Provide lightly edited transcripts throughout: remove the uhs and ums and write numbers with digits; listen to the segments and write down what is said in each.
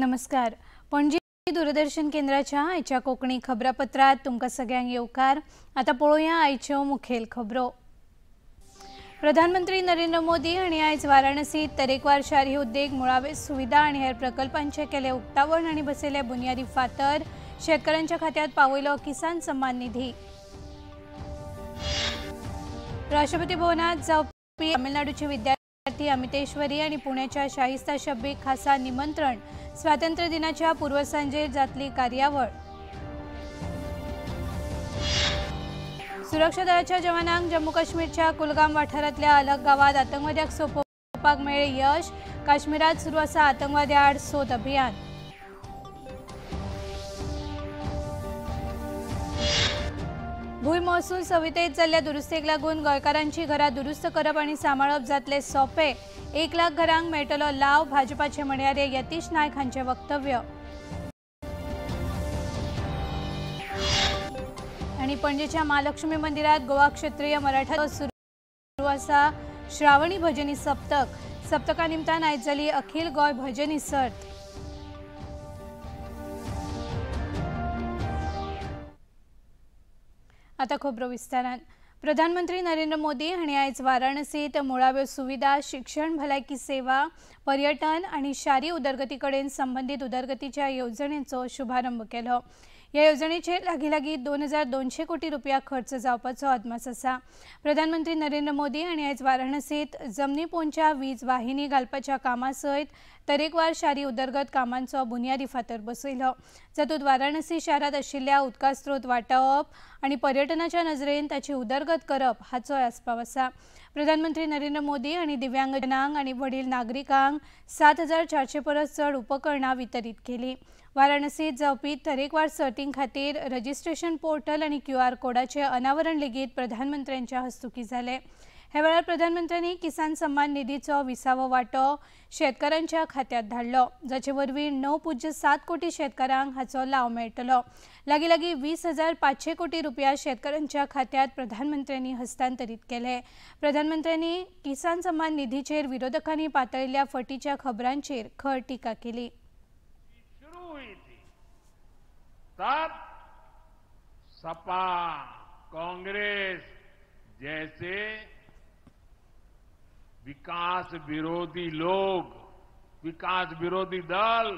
नमस्कार. पणजी दूरदर्शन केंद्राच्या आयच्या कोंकणी खबरापत्रात तुमकां सगळ्यांक येवकार. आतां पळोवया आयच्यो मुखेल खबरो. प्रधानमंत्री नरेंद्र मोदी हांणी आयज वाराणसीत तरेकवार शारी उद्देग, मुळावे सुविधा आनी हेर प्रकल्पांचें केलें उक्तावण आनी बसयले बुन्यादी फातर. शेतकऱ्यांच्या खात्यात पावयलो किसान सन्मान निधी. राष्ट्रपती भवनात जावपी तामिळनाडूचे विद्यार्थी अमितेश्वरी आनी पुण्याच्या शाहिस्ता शब्बीक खासा निमंत्रण. स्वातंत्र्य दिनाच्या पूर्वसांजेर जातली कार्यावळ. सुरक्षा दलाच्या जवानांक जम्मू काश्मीरच्या कुलगाम वाठारांतल्या अलग गांवात आतंकवाद्याक सोंपोवपाक मेळ्ळें यश. काश्मीरात सुरू आसा आतंकवाद्या आड सोद अभियान. भूंय महसूल संहितेत जाल्ल्या दुरुस्तेक लागून गोंयकारांची घरां दुरुस्त करप आनी सांबाळप जातले सोंपे. 1 लाख घरांक मेळटलो लाव. भाजपाचे म्हणयारे यतीश नायक हांचें वक्तव्य. आनी पणजेच्या महालक्ष्मी मंदिरात गोवा क्षत्रिय मराठा सुरू आसा श्रावणी भजनी सप्तक. सप्तका निमतान आयज जाली अखिल गोंय भजनी सर्त. आता खबरो विस्तारान. प्रधानमंत्री नरेंद्र मोदी हांणी आयज वाराणसीत मुळाव्यो सुविधा, शिक्षण, भलायकी सेवा, पर्यटन आनी शारी उदरगती कडेन संबंदीत उदरगतीच्या येवजणेचो शुभारंभ केलो. ह्या येवजणेचेर लागीं लागीं 2200 कोटी रुपया खर्च जावपाचो अदमास आसा. प्रधानमंत्री नरेंद्र मोदी हांणी आयज वाराणसीत जमनी पोंदच्या वीज वाहिनी घालपाच्या कामा सयत तरेकवार शारी उदरगत कामांचो बुन्यादी फातर बसयलो. जातूंत वाराणसी शारांत आशिल्ल्या उदका स्रोत वाटावप आनी पर्यटनाच्या नजरेन ताची उदरगत करप हाचोय आस्पाव आसा. प्रधानमंत्री नरेंद्र मोदी हांणी दिव्यांगजनांक आनी वडील नागरिकांक 7400 परस चड उपकरणां वितरीत केली. वाराणसीत जावपी तरेकवार सर्तीं खातीर रजिस्ट्रेशन पोर्टल आनी क्यूआर कोडाचे अनावरण लेगीत प्रधानमंत्र्यांच्या हस्तुकीं जालें. ह्या वेळार प्रधानमंत्र्यांनी किसान सन्मान निधीचो 20वो वांटो शेतकारांच्या खात्यात धाडलो, जाचे वरवीं 9.7 कोटी शेतकारांक हाचो लाव मेळटलो. लागीं लागीं 20,500 कोटी रुपया शेतकारांच्या खात्यात प्रधानमंत्र्यांनी हस्तांतरीत केले. प्रधानमंत्र्यांनी किसान सन्मान निधीचेर विरोधकांनी पातळिल्ल्या फटीच्या खबरांचेर खर टिका केली. तब सपा, कांग्रेस जैसे विकास विरोधी लोग, विकास विरोधी दल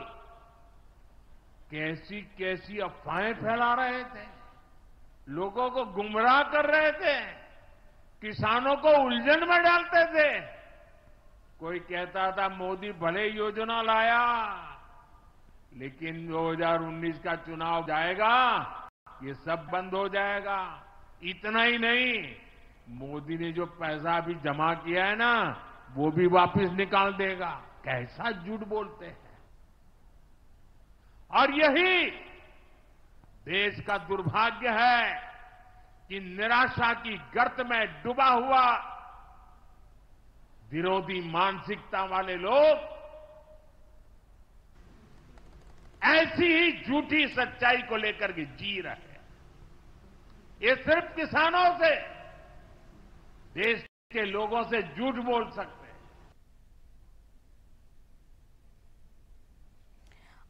कैसी कैसी अफवाहें फैला रहे थे, लोगों को गुमराह कर रहे थे, किसानों को उलझन में डालते थे। कोई कहता था मोदी भले योजना लाया लेकिन 2019 का चुनाव जाएगा, ये सब बंद हो जाएगा। इतना ही नहीं, मोदी ने जो पैसा अभी जमा किया है ना, वो भी वापस निकाल देगा। कैसा झूठ बोलते हैं। और यही देश का दुर्भाग्य है कि निराशा की गर्त में डूबा हुआ विरोधी मानसिकता वाले लोग ऐसी ही झूठी सच्चाई को लेकर के जी रहे हैं। ये सिर्फ किसानों से, देश के लोगों से झूठ बोल सकते हैं।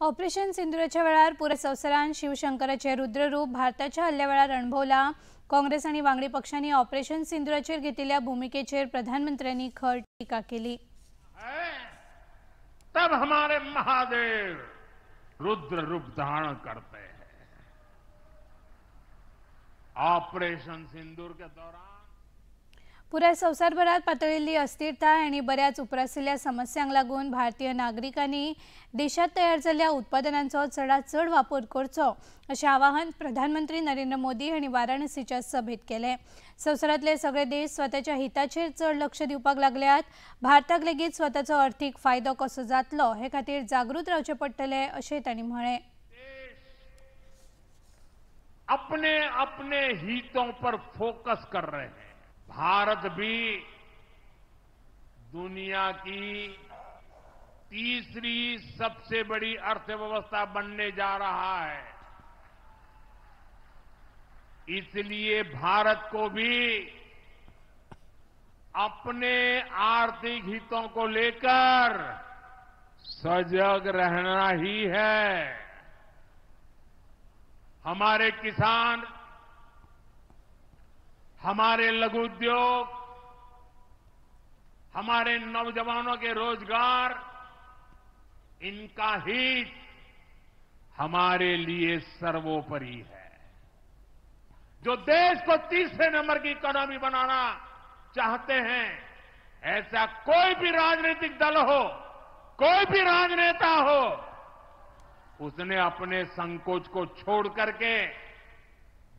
ऑपरेशन सिंदूराच्या वेळार पुराय संवसारान शिवशंकराचें रुद्ररूप भारताच्या हल्ल्या वेळार अणभवलां. काँग्रेस आनी वांगडी पक्षांनी ऑपरेशन सिंदूराचेर घेतिल्ल्या भुमिकेचेर प्रधानमंत्र्यांनी खर टिका केली. तब हमारे महादेव रुद्र रूप धारण करते हैं। ऑपरेशन सिंदूर के दौरान पुराय संवसारभरात पातळिल्ली अस्थिरताय आनी बऱ्याच उप्रासिल्ल्या समस्यांक लागून भारतीय नागरिकांनी देशात तयार जाल्ल्या उत्पादनांचो चडांत चड वापर करचो अशें आवाहन प्रधानमंत्री नरेंद्र मोदी हांणी वाराणसीच्या सभेत केलें. संवसारांतले सगळे देश स्वताच्या हिताचेर चड लक्ष दिवपाक लागल्यात. भारताक लेगीत स्वताचो अर्थीक फायदो कसो जातलो हे खातीर जागृत रावचें पडटलें अशें तांणी म्हळें. अपने अपने हितों पर फोकस कर रहे हैं। भारत भी दुनिया की तीसरी सबसे बड़ी अर्थव्यवस्था बनने जा रहा है, इसलिए भारत को भी अपने आर्थिक हितों को लेकर सजग रहना ही है। हमारे किसान, हमारे लघु उद्योग, हमारे नौजवानों के रोजगार, इनका हित हमारे लिए सर्वोपरि है। जो देश को तीसरे नंबर की इकोनॉमी बनाना चाहते हैं, ऐसा कोई भी राजनीतिक दल हो, कोई भी राजनेता हो, उसने अपने संकोच को छोड़ करके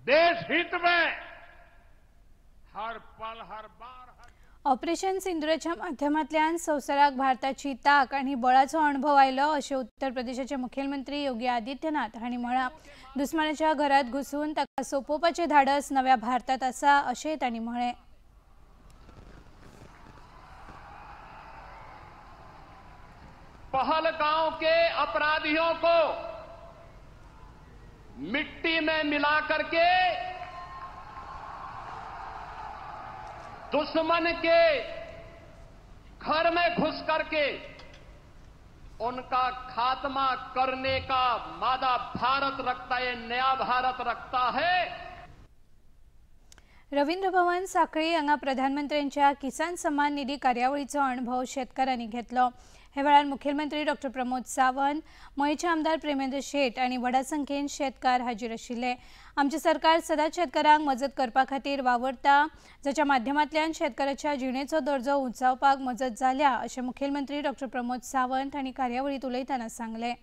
देश हित में हर पल हर बार ऑपरेशन सिंदूराच्या माध्यमांतल्यान संवसाराक भारताची ताक आनी बळाचो अणभव आयलो अशें उत्तर प्रदेशाचे मुखेलमंत्री योगी आदित्यनाथ हांणी म्हळां। दुस्मानाच्या घरांत घुसून ताका सोंपोवपाचें धाडस नव्या भारतात आसा अशेंय तांणी म्हळें। पहलगांव के अपराधियों को मिट्टी में मिला करके दुश्मन के घर में घुस करके उनका खात्मा करने का मादा भारत रखता है, नया भारत रखता है। रवींद्र भवन साखळी हांगा प्रधानमंत्र्यांच्या किसान सन्मान निधी कार्यावळीचो अणभव शेतकारांनी घेतलो। हे वेळार मुखेलमंत्री डॉक्टर प्रमोद सावंत, मयेचे आमदार प्रेमेंद्र शेट आनी व्हडा संख्येन शेतकार हाजीर आशिल्ले। आमचें सरकार सदांच शेतकारांक मजत करपा खातीर वावरता, जाच्या माध्यमांतल्यान शेतकाराच्या जिणेचो दर्जो उंचावपाक मजत जाल्या अशें मुखेलमंत्री डॉक्टर प्रमोद सावंत हांणी कार्यावळींत उलयतना सांगलें।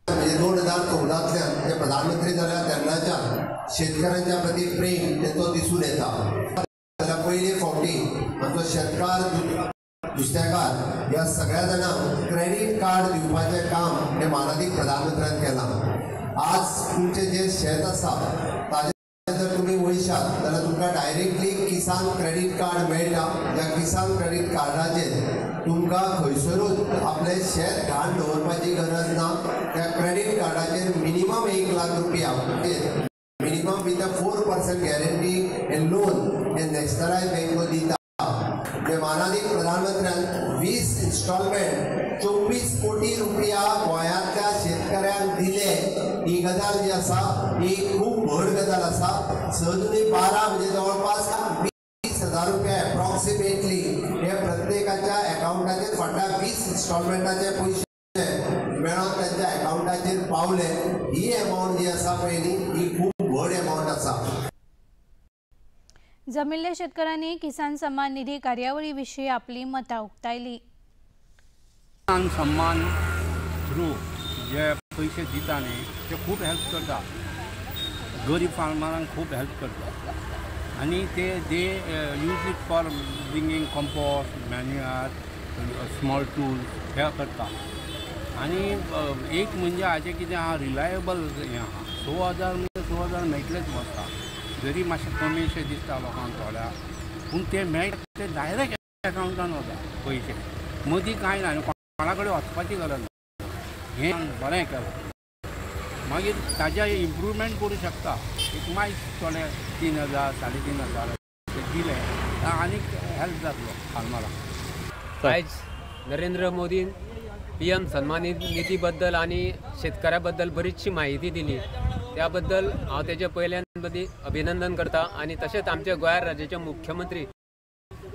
म्हणजे 2014तल्यान ते प्रधानमंत्री जाल्या तेन्नाच्यान शेतकऱ्यांच्या प्रती प्रेम तेंचो दिसून येता। जाल्यार पयले फावटी आमचो शेतकार, नुस्तेकार ह्या सगळ्या जाणांक क्रेडीट कार्ड दिवपाचें काम हें मानादीक प्रधानमंत्र्यान केलां। आज तुमचें जें शेत आसा ताजें जर तुमी वयशात जाल्यार तुमकां डायरेक्टली किसान क्रेडीट कार्ड मेळटा। ह्या किसान क्रेडीट कार्डाचेर तुमकां खंयसरूच आपलें शेत घाण दवरपाची गरज ना। त्या क्रेडीट कार्डाचेर मिनिमम 1 लाख रुपया, मिनिमम विथ अ 4% गॅरंटी हे लोन हे नॅशनलायज बँको दिता। जे मानादीक प्रधानमंत्र्यान 20 इन्स्टॉलमेंट 24 कोटी रुपया गोंयांतल्या शेतकऱ्यांक दिले, ही गजाल जी आसा ही खूब व्हड गजाल आसा। 6 दुनी 12 म्हणजे जवळपास 20,000 रुपया एप्रॉक्सिमेटली हे प्रत्येकाच्या अकाउंटाचेर फाटल्या 20 इन्स्टॉलमेंटाचे पयशे मेळोन तांच्या अकाउंटाचेर पावले। ही एमावंट जी आसा पळय न्ही, ही खूब व्हड एमावंट आसा। जमिल्ल्या शेतकऱ्यांनी किसान सन्मान निधी कार्यावळी विशीं आपली मतां उक्तायली। किसान सन्मान थ्रू जे पयशे दिता न्ही ते खूब हेल्प करता, गरीब फार्मरांक खूब हेल्प करता आनी ते they use it for bringing compost, manure, small tools हे करता। आनी एक म्हणजे हाजें कितें आहा रिलायबल हें आहा, 6,000 म्हणजे 6,000 मेळटलेच वर्सा, जरी मातशें कमीशें दिसता लोकांक थोड्या, पूण ते मेळटा ते डायरेक्ट अकावंटान वता पयशे, मदीं कांय ना आनी कोणा कडेन वचपाची गरज ना। हें बरें केलां, मागीर ताज्या इम्प्रूवमेंट करूं शकता। एक मायज थोडे 3,000 3,500 ते दिले आनीक हेल्प जातलो फार्मराक। आयज नरेंद्र मोदीन PM सन्मान निधी बद्दल आनी शेतकऱ्या बद्दल बरीचशी म्हायती दिली, त्या बद्दल हांव तेजे पयल्यान अभिनंदन करता आनी तशेंच आमच्या गोंय राज्याचे मुख्यमंत्री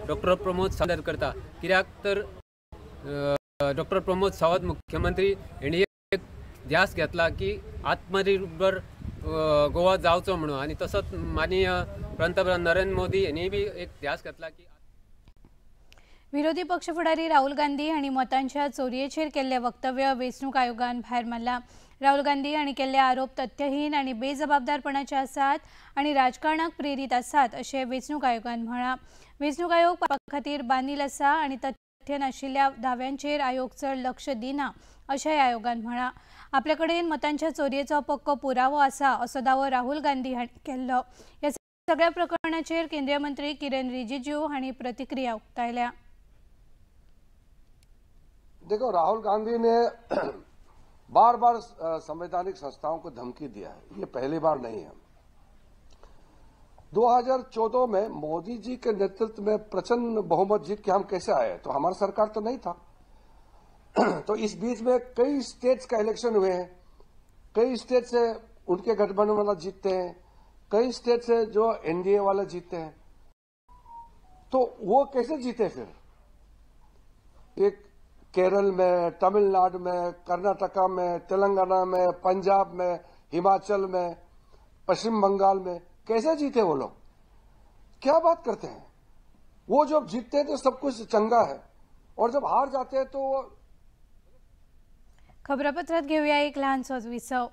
डॉक्टर प्रमोद सावंत करता, कित्याक तर डॉक्टर प्रमोद सावंत मुख्यमंत्री हेणी एक ध्यास घेतला की आत्मनिर्भर गोवा जावचो म्हणून आनी तसोच माननीय पंतप्रधान नरेंद्र मोदी हेणी बी एक ध्यास घेतला की विरोधी पक्ष फुडारी राहुल गांधी हांणी मतांच्या चोरयेचेर केल्लें वक्तव्य वेंचणूक आयोगान भायर मारलां। राहुल गांधी हांणी केल्ले आरोप तथ्यहीन आनी बेजबाबदारपणाचे आसात आनी राजकारणाक प्रेरीत आसात अशें वेंचणूक आयोगान म्हळां। वेंचणूक आयोग पापा खातीर बांदील आसा आनी तथ्य नाशिल्ल्या दाव्यांचेर आयोग चड लक्ष दिना अशेंय आयोगान म्हळां। आपले कडेन मतांच्या चोरयेचो पक्को पुरावो आसा असो दावो राहुल गांधी हांणी केल्लो। ह्या सगळ्या प्रकरणाचेर केंद्रीय मंत्री किरेन रिजिजू हांणी प्रतिक्रिया उक्तायल्या। देखो, राहुल गांधी ने बार बार संवैधानिक संस्थाओं को धमकी दिया है, ये पहली बार नहीं है। 2014 में मोदी जी के नेतृत्व में प्रचंड बहुमत जीत के हम कैसे आए, तो हमारा सरकार तो नहीं था। तो इस बीच में कई स्टेट्स का इलेक्शन हुए हैं, कई स्टेट से उनके गठबंधन वाला जीतते हैं, कई स्टेट से जो एनडीए वाले जीतते हैं, तो वो कैसे जीते फिर? एक केरल में, तमिलनाडु में, कर्नाटका में, तेलंगाना में, पंजाब में, हिमाचल में, पश्चिम बंगाल में कैसे जीते वो लोग? क्या बात करते हैं? वो जब जीतते हैं तो सब कुछ चंगा है और जब हार जाते हैं तो वो। खबरापत्रात घेऊया एक लहानसोच विसव।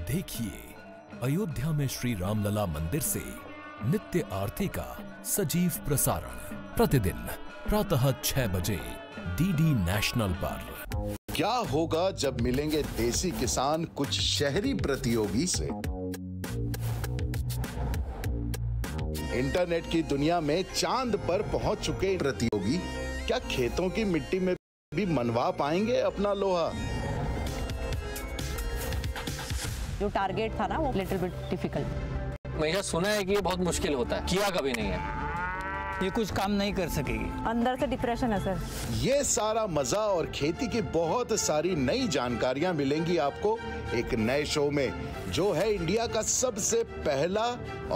देखिए अयोध्या में श्री रामलला मंदिर से नित्य आरती का सजीव प्रसारण प्रतिदिन प्रातः 6 बजे डीडी नेशनल पर। क्या होगा जब मिलेंगे देसी किसान कुछ शहरी प्रतियोगी से? इंटरनेट की दुनिया में चांद पर पहुंच चुके प्रतियोगी क्या खेतों की मिट्टी में भी मनवा पाएंगे अपना लोहा? जो टारगेट था ना वो लिटिल बिट डिफिकल्ट। मैंने सुना है कि ये बहुत मुश्किल होता है, किया कभी नहीं है, ये कुछ काम नहीं कर सकेगी। अंदर से डिप्रेशन है सर। ये सारा मजा और खेती की बहुत सारी नई जानकारियां मिलेंगी आपको एक नए शो में, जो है इंडिया का सबसे पहला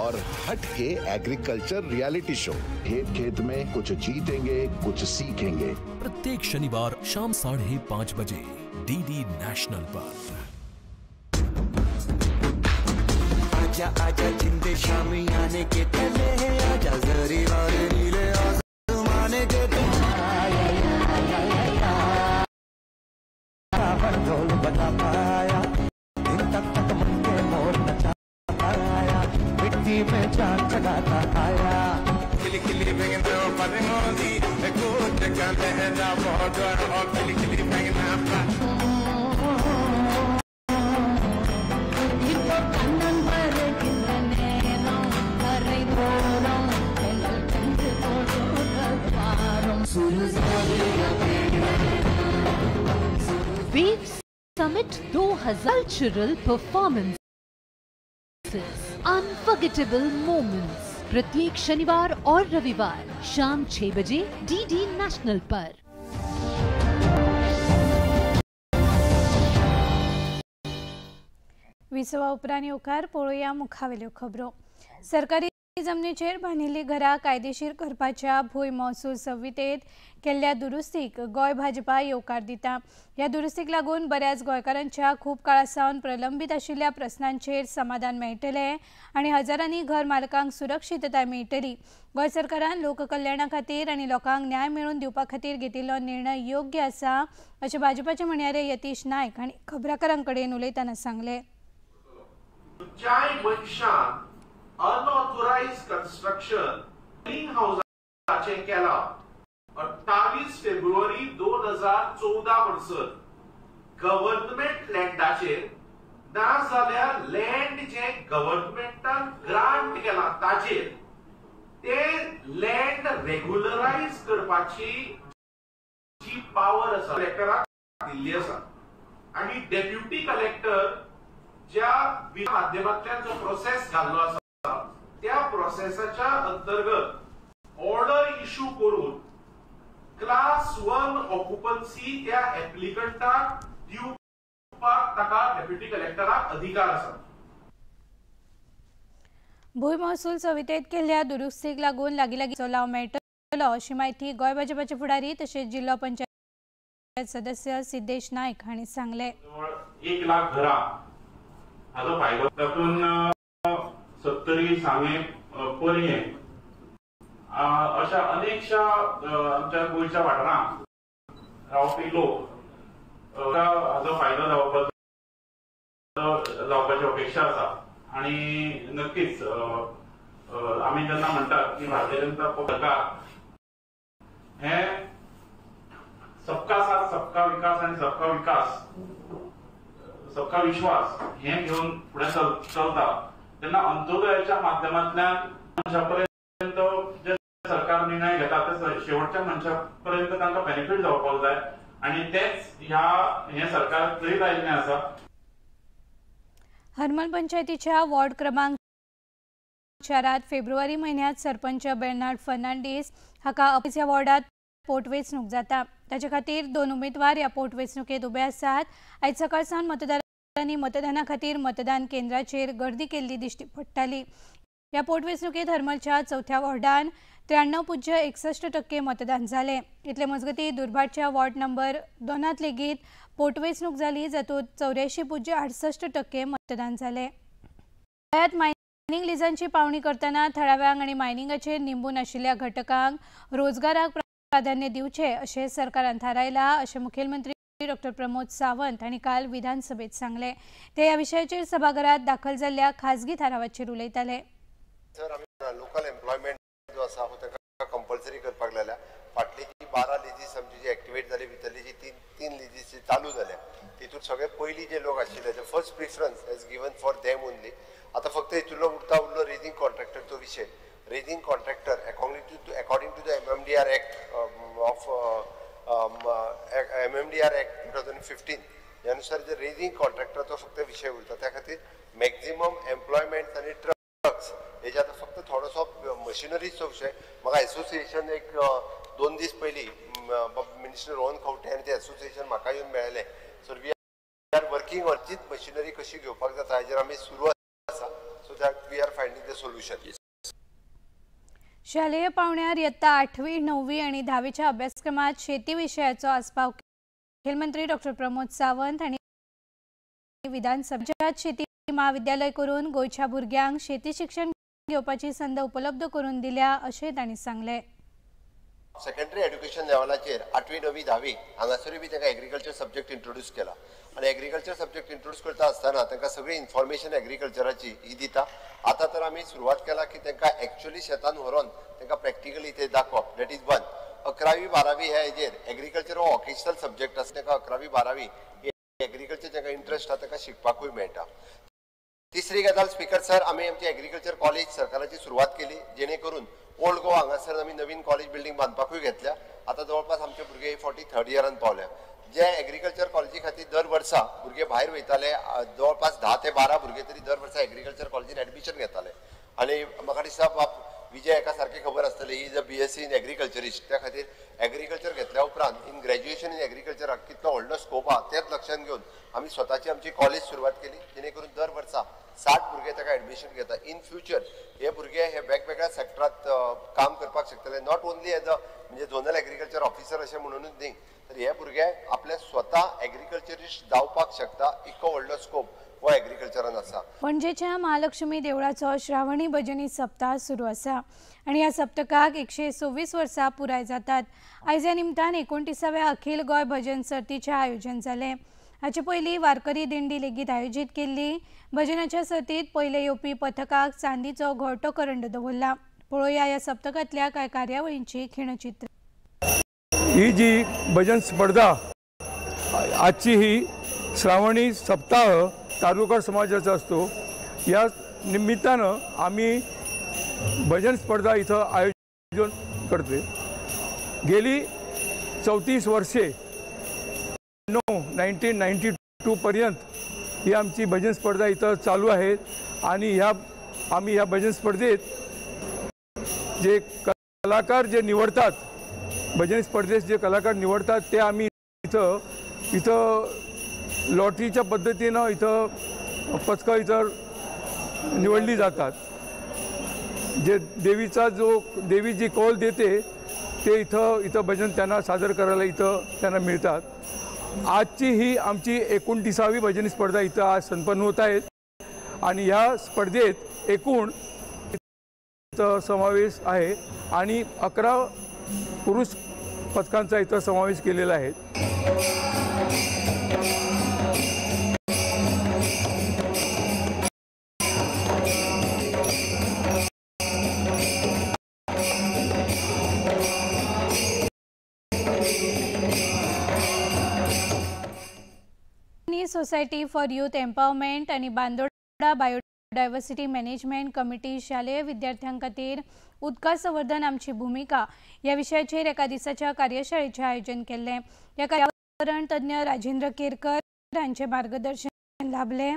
और हटके एग्रीकल्चर रियलिटी शो। खेत खेत में कुछ जीतेंगे कुछ सीखेंगे। प्रत्येक शनिवार शाम 5:30 बजे डीडी नेशनल पर। आजा आजा जिंदे शामी आने के तले, आजा जरी और नीले आसमाने के ढोल बजा पाया, दिन तक तक मन के मोर नचा पाया, मिट्टी में जान जगाता आया। खिली खिली भेंगना परमोदी कूद का लहरा बहुत और खिली खिली भेंगना। Wave Summit 2000 cultural performances, unforgettable moments, प्रत्येक शनिवार और रविवार शाम 6 बजे डीडी नेशनल पर। विसवा उपरांत येवकार पळोवया मुखावेल्यो खबरो। सरकारी जमनीचेर बांदिल्लीं घरां कायदेशीर करपाच्या भूंय महसूल संहितेंत केल्ल्या दुरुस्तीक गोंय भाजपा येवकार दिता। ह्या दुरुस्तीक लागून बऱ्याच गोंयकारांच्या खूब काळा सावन प्रलंबीत आशिल्ल्या प्रस्नांचेर समाधान मेळटलें आनी हजारांनी घर मालकांक सुरक्षितताय मेळटली। गोंय सरकारान लोककल्याणा खातीर आनी लोकांक न्याय मेळोवन दिवपा खातीर घेतिल्लो निर्णय योग्य आसा अशें भाजपाचे म्हणयारे यतीश नायक हांणी खबराकारां कडेन उलयतना सांगलें। अनऑथोराइज कन्स्ट्रक्शन ग्रीन हाऊसाचें केलां 28 फेब्रुवारी 2014 म्हणसर गव्हर्नमेंट लँडाचेर ना जाल्यार लँड जें गव्हर्नमेंटान ग्रांट केलां ताचेर ते लँड रेग्युलरायज करपाची जी पावर आसा कलेक्टराक दिल्ली आसा आनी डेप्युटी कलेक्टर ज्या माध्यमांतल्यान जो प्रोसेस घाल्लो आसा त्या प्रोसेसाच्या अंतर्गत ऑर्डर इश्यू करून क्लास 1 ऑक्युपन्सी त्या एप्लिकंटाक दिवपाक ताका डेप्युटी कलेक्टराक अधिकार आसा। भूंय महसूल संहितेंत केल्ल्या दुरुस्तीक लागून लागीं लागींचो लाव मेळटलो अशी म्हायती गोंय भाजपाचे फुडारी तशेंच जिल्लो पंचायत सदस्य सिद्धेश नायक हांणी सांगलें। 1 लाख घरां हाजो फायदो तातूंत सत्तरी, सांगें, पर्यें अशा अनेकशा आमच्या गोंयच्या वाठारांत रावपी लोक हाचो फायदो जावपाची अपेक्षा आसा. आनी नक्कीच आमी जेन्ना म्हणटात की भारतीय जनता सरकार हे सबका साथ सबका विकास आनी सबका विकास सबका विश्वास हे घेवन फुडें चलता तेन्ना अंत्योदयाच्या माध्यमांतल्यान मनशा पर्यंत जे सरकार निर्णय घेता ते शेवटच्या मनशा पर्यंत तांकां बेनिफीट जावपाक जाय आनी तेच ह्या हे सरकार करीत आयिल्लें आसा. हरमल पंचायतीच्या वॉर्ड क्रमांक 4 फेब्रुवारी म्हयन्यांत सरपंच बेर्नार्ड फर्नांडीस हाका ह्या वॉर्डात पोटवेंचणूक जाता. ताचे खातीर 2 उमेदवार ह्या पोटवेंचणुकेंत उबे आसात. आयज सकाळ सावन मतदारांनी मतदाना खातीर मतदान केंद्राचेर गर्दी केल्ली दिश्टी पडटाली. ह्या पोटवेंचणुकेंत हरमलच्या 4थ्या वॉर्डान 93.61% मतदान जालें. इतले मजगतीं दुर्भाटच्या वॉर्ड नंबर 2 लेगीत पोटवेंचणूक जाली, जातूंत 84.68% मतदान जालें. गोंयांत मायनिंग लिजांची पावणी करतना थळाव्यांक आनी मायनिंगाचेर निंबून आशिल्ल्या घटकांक रोजगाराक प्राधान्य दिवचें अशें सरकारान थारायलां अशें मुखेलमंत्री डॉक्टर प्रमोद सावंत हांणी काल विधानसभेत सांगलें. ते ह्या विशयाचेर सभाघरात दाखल जाल्ल्या खासगी थारावाचेर उलयताले. सर, आमी लोकल एम्प्लॉयमेंट जो आसा हो ताका कंपल्सरी करपाक लागल्या. फाटली जी 12 लिजीस आमची जी एक्टिवेट जाली, भितरली जी तीन लिजीस चालू जाल्या तितून सगळे पयलीं जे लोक आशिल्ले ते first preference has given for them only. आतां फक्त हितूंतलो उरलो रेजिंग कॉन्ट्रॅक्टरचो विशय. Raising contractor according to the MMDR act of MMDR act 2015 ह्या नुसार जे रेजिंग कॉन्ट्रॅक्टराचो फक्त विशय उरता. त्या खातीर मॅक्झिमम एम्प्लॉयमेंट आनी ट्रक्स हेजे आतां फक्त थोडोसो मशिनरीचो विशय. म्हाका एसोसिएशन एक 2 दीस पयलीं मिनिस्टर रोहन खंवटे आनी ते एसोसिएशन म्हाका येवन मेळ्ळें. So we are working on तीच मशिनरी कशी घेवपाक जाता हेजेर आमी सुरू आसा. So that we are finding the solution. शालेय पावंड्यार इयत्ता 8वी, 9वी आनी 10वीच्या अभ्यासक्रमात शेती विशयाचो आस्पाव मुखेलमंत्री डॉक्टर प्रमोद सावंत हांणी विधानसभेत शेती महाविद्यालय करून गोंयच्या भुरग्यांक शेती शिक्षण घेवपाची संद उपलब्ध करून दिल्या अशें तांणी सांगलें. सेकंडरी एड्युकेशन लेवलाचेर 8वी, 9वी, 10वी हांगासरूय बी तांकां एग्रीकल्चर सब्जेक्ट इंट्रोड्यूस केला आनी एग्रीकल्चर सब्जेक्ट इंट्रोड्यूस करता आसतना तांकां सगळी इन्फॉर्मेशन एग्रीकल्चराची ही दिता. आतां तर आमी सुरवात केला की तांकां एक्चुअली शेतान व्हरोन तांकां प्रॅक्टिकली ते दाखोवप. That is one. 11वी, 12वी ह्या हेजेर एग्रीकल्चर हो वॉकेशनल सब्जेक्ट आसा. तांकां 11वी, 12वी एग्रीकल्चर जांकां इंट्रस्ट आसा तांकां शिकपाकूय मेळटा. तिसरी गजाल स्पीकर सर, आमी आमची एग्रीकल्चर कॉलेज सरकाराची सुरवात केली जेणे करून ओल्ड गोवा हांगासर आमी नवीन कॉलेज बिल्डींग बांदपाकूय घेतल्या. आतां जवळपास आमचे भुरगे 43rd इयरान पावल्या. जे एग्रीकल्चर कॉलेजी खातीर दर वर्सा भुरगे भायर वयताले, जवळपास 10 ते 12 भुरगे तरी दर वर्सा एग्रीकल्चर कॉलेजीन एडमिशन घेताले. आनी म्हाका दिसता विजय हेका सारकें खबर आसतलें, he is a BSc in agriculturist. त्या खातीर एग्रीकल्चर घेतल्या उपरांत इन ग्रॅज्युएशन इन एग्रीकल्चराक कितलो व्हडलो स्कोप आहा तेच लक्षांत घेवन आमी स्वताची आमची कॉलेज सुरवात केली जेणे करून दर वर्सा 60 भुरगे ताका एडमिशन घेता. इन फ्युचर हे भुरगे हे वेगवेगळ्या सेक्टरात काम करपाक शकतले. Not only as a म्हणजे झोनल एग्रीकल्चर ऑफिसर अशें म्हणूनच न्ही, तर हे भुरगे आपले स्वता एग्रीकल्चरिस्ट जावपाक शकता. इतको व्हडलो स्कोप हो एग्रीकल्चरान आसा. पणजेच्या महालक्ष्मी देवळाचो श्रावणी भजनी सप्ताह सुरू आसा आनी ह्या सप्तकाक 126 वर्सां पुराय जातात. आयज ह्या निमतान 29व्या अखिल गोंय भजन सर्तीचें आयोजन जालें. हाचे पयलीं वारकरी दिंडी लेगीत आयोजीत केल्ली. भजनाच्या सर्तीत पयले येवपी पथकाक चांदीचो घोळटो करंड दवरला. पळोवया ह्या सप्तकांतल्या कांय कार्यावळींची खिणचित्र. ही जी भजन स्पर्धा आजची ही श्रावणी सप्ताह तारुकर समाजाचा असतो, या निमित्तानं आम्ही भजन स्पर्धा इथं आयोजन करते. गेली 34 वर्षे 1992 पर्यंत ही आमची भजन स्पर्धा इथं चालू आहे. आणि आम्ही ह्या भजन स्पर्धेत जे कलाकार जे निवडतात, भजन स्पर्धेत जे कलाकार निवडतात ते आम्ही इथं इथं लॉटरीच्या पद्धतीनं इथं पथकं इथं निवडली जातात. जे देवीचा जो देवी जी कौल देते ते इथं इथं भजन त्यांना सादर करायला इथं त्यांना मिळतात. आजची ही आमची 29वी भजन स्पर्धा इथं आज संपन्न होत आहेत आणि ह्या स्पर्धेत एकूण इथं समावेश आहे आणि 11 पुरुष पथकांचा इथं समावेश केलेला आहे। सोसायटी फॉर यूथ एम्पावरमेंट आणि बांदोडा बायोडायव्हर्सिटी मॅनेजमेंट कमिटी शालेय विद्यार्थ्यां खातीर उदका संवर्धन आमची भूमिका या विशयाचेर एका दिसाच्या कार्यशाळेचें आयोजन केल्लें। ह्या पर्यावरण तज्ञ राजेंद्र केरकर हांचें मार्गदर्शन लाभलें।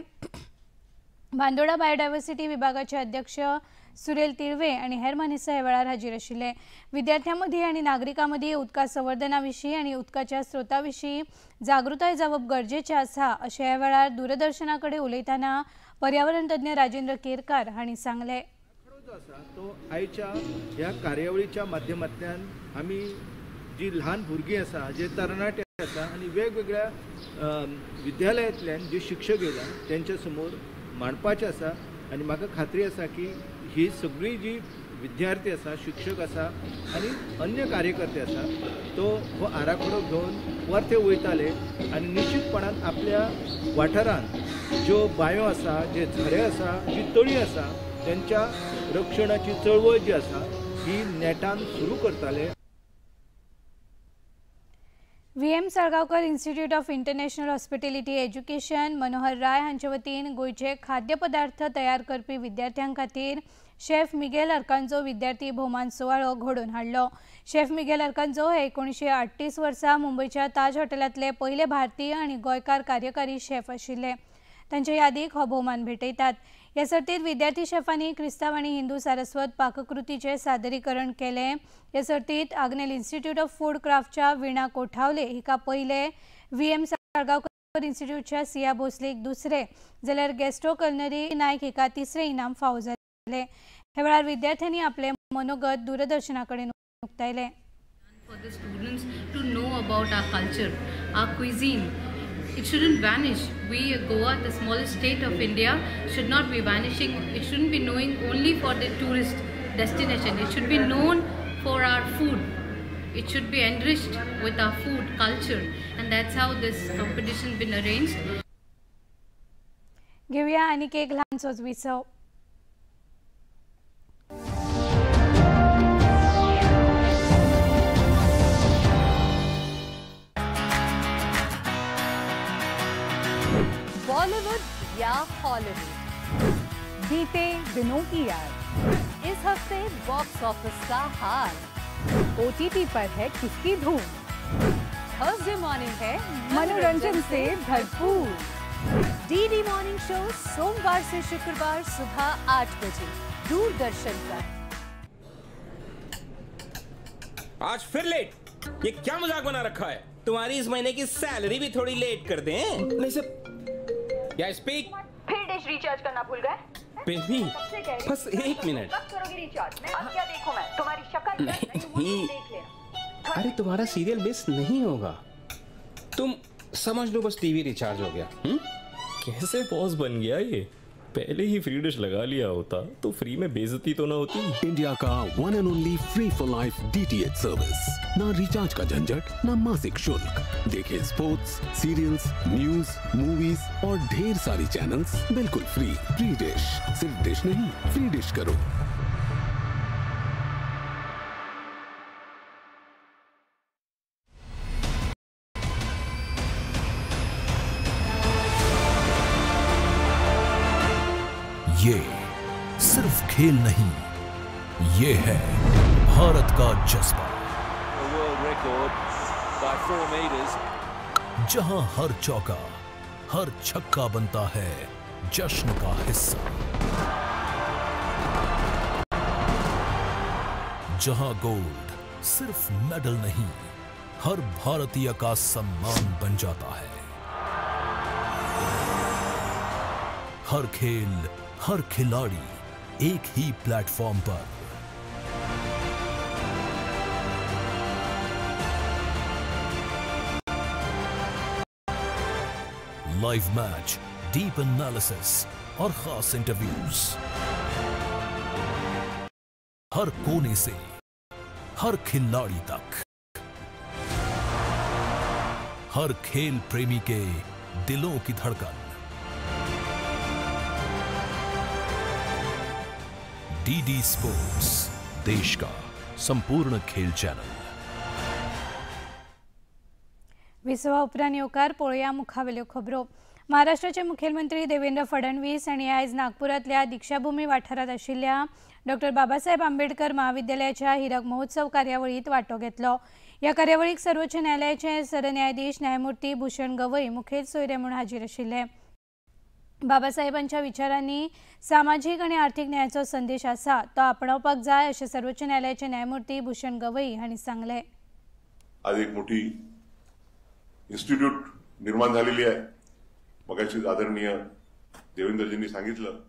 बांदोडा बायोडायव्हर्सिटी विभागाचे अध्यक्ष सुरेल तिळवे आणि हेर मानेस्त ह्या वेळार हाजीर आशिल्ले। विद्यार्थ्यां मदीं आनी नागरिकां मदीं उदका संवर्धना विशीं आनी उदकाच्या स्रोता विशीं जागृताय जावप गरजेचें आसा अशें ह्या वेळार दूरदर्शना कडेन उलयतना पर्यावरण तज्ञ राजेंद्र केरकार हांणी सांगलें। तो आयच्या ह्या कार्यावळीच्या माध्यमांतल्यान आमी जी ल्हान भुरगीं आसा, जे तरणाटे आसा आनी वेगवेगळ्या विद्यालयांतल्यान जे शिक्षक येयला तेंच्या समोर मांडपाचें आसा आनी म्हाका खात्री आसा की ही सगळी जी विद्यार्थी आसा, शिक्षक आसा आनी अन्य कार्यकर्ते आसा तो हो आराखडो घेवन वरते वयताले आनी निश्चितपणान आपल्या वाठारांत ज्यो बांयो आसा, जे झरे आसा, जी तळी आसा तेंच्या रक्षणाची चळवळ जी आसा ही नेटान सुरू करताले। VM Salgaonkar institute of international hospitality education Manohar Rai हांचे वतीन गोंयचे खाद्यपदार्थ तयार करपी विद्यार्थ्यां खातीर शेफ मिगेल आर्कांजो विद्यार्थी भोवमान सुवाळो घडोवन हाडलो। शेफ मिगेल आर्कांजो हे 1938 वर्सा मुंबयच्या ताज हॉटेलांतले पयले भारतीय आनी गोंयकार कार्यकारी शेफ आशिल्ले। तांचे यादीक हो भोवमान भेटयतात। ह्या सर्तीत विद्यार्थी शेफांनी क्रिस्तांव आनी हिंदू सारस्वत पाककृतीचें सादरीकरण केलें। ह्या सर्तीत आग्नेल इन्स्टिट्यूट ऑफ फूड क्राफ्टच्या वीणा कोठावले हिका पयले, VM Salgaonkar इन्स्टिट्यूटच्या सिया भोसलेक दुसरे, जाल्यार गेस्ट्रो कलनरी नायक हिका तिसरे इनाम फावो जालें। ह्या वेळार विद्यार्थ्यांनी आपलें मनोगत दूरदर्शना कडेन उक्तायलें। For the students to know about our culture, our cuisine. It shouldn't vanish. We, Goa, the smallest state of India, should not be vanishing. It shouldn't be knowing only for the tourist destination. It should be known for our food. It should be enriched with our food culture, and that's how this competition been arranged. घेऊया आणखी एक लहानसोच विसव। बॉलीवुड या Hollywood, बीते दिनों की याद, इस हफ्ते बॉक्स ऑफिस का हाल, ओटीटी पर है किसकी धूम, थर्सडे मॉर्निंग है मनोरंजन से भरपूर, डीडी मॉर्निंग शो सोमवार से शुक्रवार सुबह 8 बजे दूरदर्शन पर। आज फिर लेट, ये क्या मजाक बना रखा है? तुम्हारी इस महीने की सैलरी भी थोड़ी लेट कर दें। नहीं सर, या स्पीक। फिर डिश रिचार्ज करना भूल गए? बेबी बस एक मिनट। कब करोगी रिचार्ज? अब क्या देखूं मैं तुम्हारी शक्ल? नहीं, अरे तुम्हारा सीरियल मिस नहीं होगा, तुम समझ लो बस टीवी रिचार्ज हो गया। कैसे बॉस बन गया ये? पहले ही फ्री डिश लगा लिया होता तो फ्री में बेइज्जती तो ना होती। इंडिया का one and only free for life DTH service. ना रिचार्ज का झंझट, ना मासिक शुल्क। देखें स्पोर्ट्स, सीरियल्स, न्यूज, मूवीज और ढेर सारी चैनल्स बिल्कुल फ्री। फ्री डिश, सिर्फ डिश नहीं, फ्री डिश करो। ये सिर्फ खेल नहीं, ये है भारत का जज्बा, जहां हर चौका, हर छक्का बनता है जश्न का हिस्सा, जहां गोल्ड सिर्फ मेडल नहीं, हर भारतीय का सम्मान बन जाता है। हर खेल, हर खिलाड़ी एक ही प्लेटफॉर्म पर। लाइव मैच, डीप एनालिसिस और खास इंटरव्यूज। हर कोने से हर खिलाड़ी तक, हर खेल प्रेमी के दिलों की धड़कन, डीडी स्पोर्ट्स, देश का संपूर्ण खेल चैनल। विसवा उपरांत येवकार पळोवया मुखावेल्यो खबरो। महाराष्ट्राचे मुखेलमंत्री देवेंद्र फडणवीस हांणी आयज नागपुरांतल्या दीक्षाभूमी वाठारांत आशिल्ल्या डॉ बाबासाहेब आंबेडकर महाविद्यालयाच्या हिरक महोत्सव कार्यावळीत वांटो घेतलो। ह्या कार्यावळीक सर्वोच्च न्यायालयाचे सरन्यायाधीश न्यायमूर्ती भूषण गवई मुखेल सोयरे म्हूण हाजीर आशिल्ले। बाबासाहेबांच्या विचारांनी सामाजीक आनी आर्थिक न्यायाचो संदेश आसा, तो आपणावपाक जाय अशें सर्वोच्च न्यायालयाचे न्यायमूर्ती भूषण गवई हांणी सांगलें। आज एक मोठी इन्स्टिट्यूट निर्माण झालेली आहे। मगाशी आदरणीय देवेंद्रजींनी सांगितलं।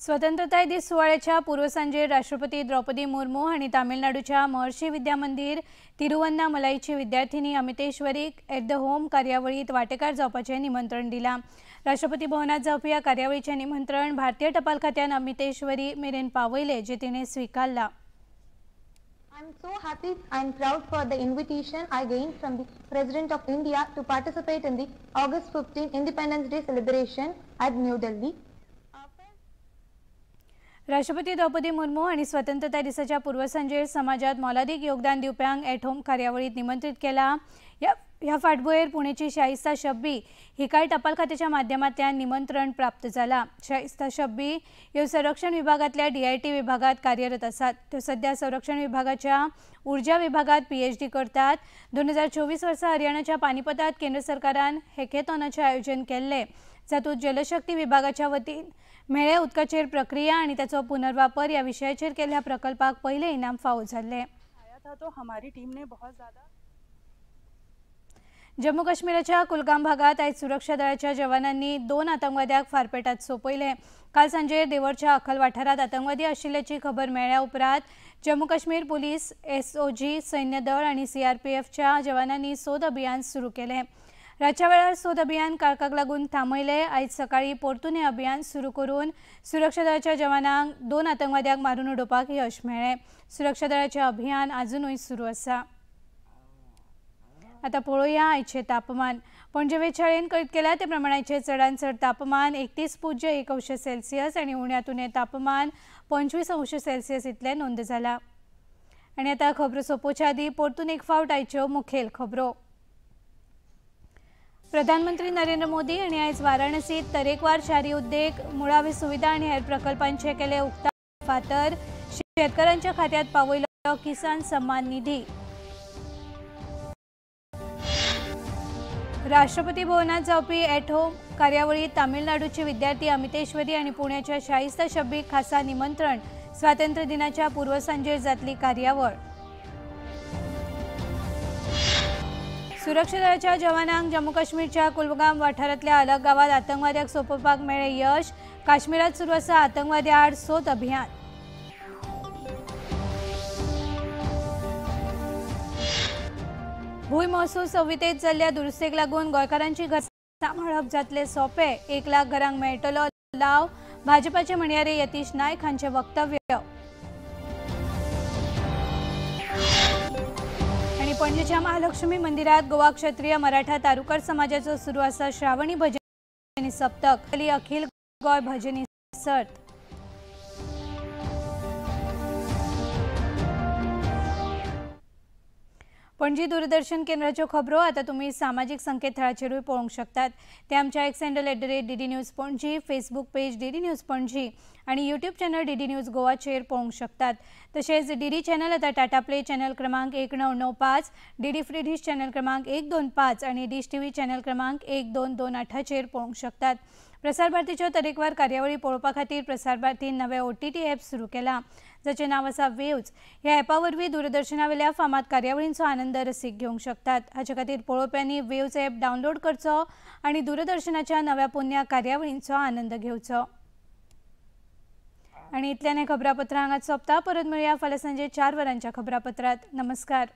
स्वतंत्रताय दीस सुवाळ्याच्या पूर्वसांजेर राष्ट्रपती द्रौपदी मुर्मू हांणी तामिळनाडूच्या महर्षी विद्या मंदिर तिरुवन्नामलाईची विद्यार्थिनी अमितेश्वरीक एट the home कार्यावळीत वांटेकार जावपाचें निमंत्रण दिलां। राष्ट्रपती भवनात जावपी ह्या कार्यावळीचें निमंत्रण भारतीय टपाल खात्यान अमितेश्वरी मेरेन पावयलें, जें तिणें स्विकारलां। I am so happy and proud for the invitation I gained from the President of India to participate in the August 15 Independence Day celebration at New Delhi. राष्ट्रपती द्रौपदी मुर्मू हांणी स्वतंत्रताय दिसाच्या पूर्वसांजेर समाजात मोलादीक योगदान दिवप्यांक एट होम कार्यावळीत निमंत्रित केला। ह्या फाटभुंयेर पुणेची शाहिस्ता शब्बी हिकाय टपाल खात्याच्या माध्यमांतल्यान निमंत्रण प्राप्त जाला। शाहिस्ता शब्बी ह्यो संरक्षण विभागांतल्या डीआयटी विभागात कार्यरत आसात। त्यो सध्या संरक्षण विभागाच्या ऊर्जा विभागात पीएचडी करतात। 2024 वर्सा हरियाणाच्या पानिपतात केंद्र सरकारान हॅकेथॉनाचें आयोजन केल्लें, जातूंत जलशक्ती विभागाच्या वतीन मेळ्या उदकाचेर प्रक्रिया आनी ताचो पुनर्वापर ह्या विशयाचेर केल्ल्या प्रकल्पाक पयलें इनाम फावो जाल्लें। तो हमारी टीम ने बहुत ज्यादा जम्मू काश्मीराच्या कुलगाम भागात आयज सुरक्षा दळाच्या जवानांनी 2 आतंकवाद्यांक फारपेटात सोंपयले। काल सांजेर देवरच्या अखल वाठारांत आतंकवादी आशिल्ल्याची खबर मेळ्ळ्या उपरांत जम्मू काश्मीर पुलीस, एसओजी, सैन्य दळ आनी सीआरपीएफच्या जवानांनी सोद अभियान सुरू केलें। रातच्या वेळार सोद अभियान काळखाक लागून थांबयलें। आयज सकाळीं परतून हें अभियान सुरू करून सुरक्षा दळाच्या जवानांक 2 आतंकवाद्यांक मारून उडोवपाक यश मेळ्ळें। सुरक्षा दळाचें अभियान आजुनूय सुरू आसा। आता पळोवया आयचें तापमान। पणजे वेधशाळेन कळीत केलां ते प्रमाण आयचें चडांत चड तापमान 31.1 अंश सेल्सियस आनी उण्यांत उणें तापमान 25 अंश सेल्सियस इतलें नोंद जालां। आनी आतां खबरो सोंपोवच्या आदीं परतून एक फावट आयच्यो मुखेल खबरो। प्रधानमंत्री नरेंद्र मोदी हांणी आयज वाराणसीत तरेकवार शारी उद्देग, मुळावी सुविधा आनी हेर प्रकल्पांचे केले उक्तावण। फातर शेतकारांच्या खात्यात पावयलो किसान सन्मान निधी। राष्ट्रपती भवनात जावपी एट होम कार्यावळीत तामिळनाडूचे विद्यार्थी अमितेश्वरी आनी पुण्याच्या शाहिस्ता शब्बीक खासा निमंत्रण। स्वातंत्र्य दिनाच्या पूर्वसांजेर जातली कार्यावळ। सुरक्षा दळाच्या जवानांक जम्मू काश्मीरच्या कुलगाम वाठारांतल्या अलग गांवात आतंकवाद्याक सोंपोवपाक मेळ्ळें यश। काश्मीरात सुरू आसा आतंकवाद्या आड सोद अभियान। भूंय महसूल संहितेत जाल्ल्या दुरुस्तेक लागून गोंयकारांची घर सांबाळप जातलें सोंपें। 1 लाख घरांक मेळटलो लाव, भाजपाचे म्हणयारे यतीश नायक हांचें वक्तव्य। आनी पणजेच्या महालक्ष्मी मंदिरात गोवा क्षत्रिय मराठा तारुकर समाजाचो सुरू आसा श्रावणी भजनी सप्तक। अखिल गोंय भजनी सर्त। पणजी दूरदर्शन केंद्राच्यो खबरो आता तुम्ही सामाजिक संकेतथळाचेरूय पळोवंक शकतात। ते आमच्या X handle @DD News Panaji, Facebook page DD News Panaji आणि यूट्यूब चॅनल डीडी न्यूज गोवाचेर पळोवंक शकतात। तशेंच डीडी चॅनल आता टाटा प्ले चॅनल क्रमांक 1995, डीडी फ्री डिश चॅनल क्रमांक 125 आणि डिश टीव्ही चॅनल क्रमांक 1228चेर पळोवंक शकतात। प्रसार भारतीच्यो तरेकवार कार्यावळी पळोवपा खातीर प्रसार भारतीन नवे ओटीटी ॲप सुरू केला, जाचें नांव आसा वेव्ज। ह्या ॲपा वरवीं दूरदर्शनावेल्या फामाद कार्यावळींचो आनंद रसीक घेवंक शकतात। हाचे खातीर पळोवप्यांनी वेव्ज ॲप डावनलोड करचो आनी दूरदर्शनाच्या नव्या पोन्न्या कार्यावळींचो आनंद घेवचो। आनी इतल्यान हें खबरापत्र हांगाच सोंपता। परत मेळया फाल्यां सांजे 4 वरांच्या खबरापत्रांत। नमस्कार।